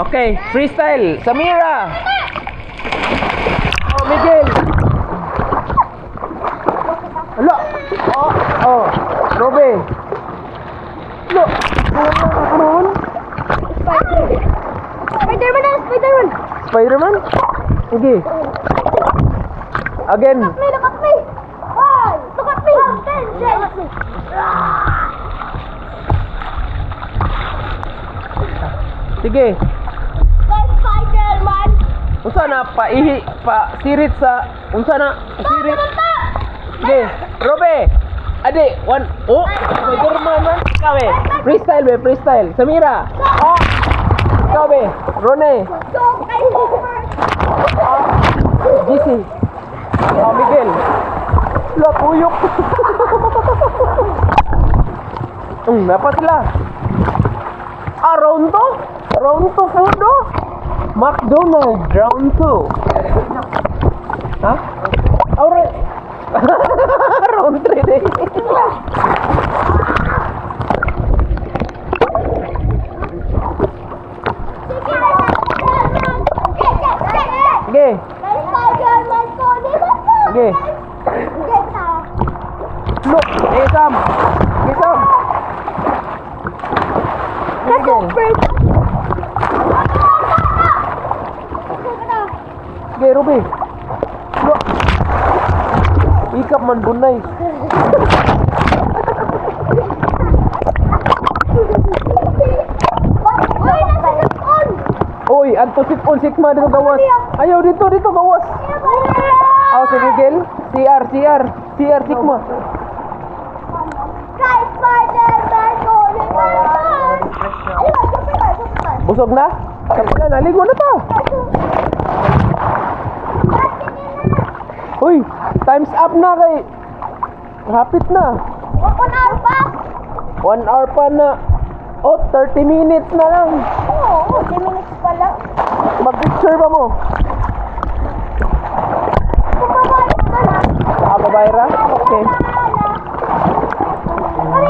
Okay, freestyle. Samira. Oh, Miguel. Ala. Oh, oh. Robe. Lo. Ano naman? Spider-Man na, Spider-Man. Spider-Man? Sige. Again. Look at me, look at me. One, look at me. 10, 10. Look at me. Sige. Guys, Spider-Man. Unsa na paihi pa sirit sa unsa na sirit? Sige. Robe. Ade, one. Oh, Spider-Man man. Ikaw eh. Freestyle be, freestyle. Samira. Oh. Ikaw be. Rone. Go, I first. GC. Oh, Miguel. La, puyok. Dapat sila. Ah, round 2? Round 2 food, oh. McDonald's, round 2. Ha? Alright. Round 3 din. Sige. Spider-Man ko, di ba? Sige. Look, eh, Sam. Sige, Sam. Miguel. Sige, Ruby. Look. Ikap man bunay. Uy, nasa sipon! Oy, anto sipon sikma dito gawas. Ayaw dito dito gawas. Aw si Miguel, CR CR CR sikma. Kay Spider-Man ko, di ba? Ayun, super, super. Busog na? Tapos na, naligo na to. Uy, time's up na kay hapit na. 1 hour pa? 1 hour pa na. Oh, 30 minutes na lang. Oo, 10 minutes pa lang. Mag-picture ba mo? Kung babae ka na. Ah, babae ra?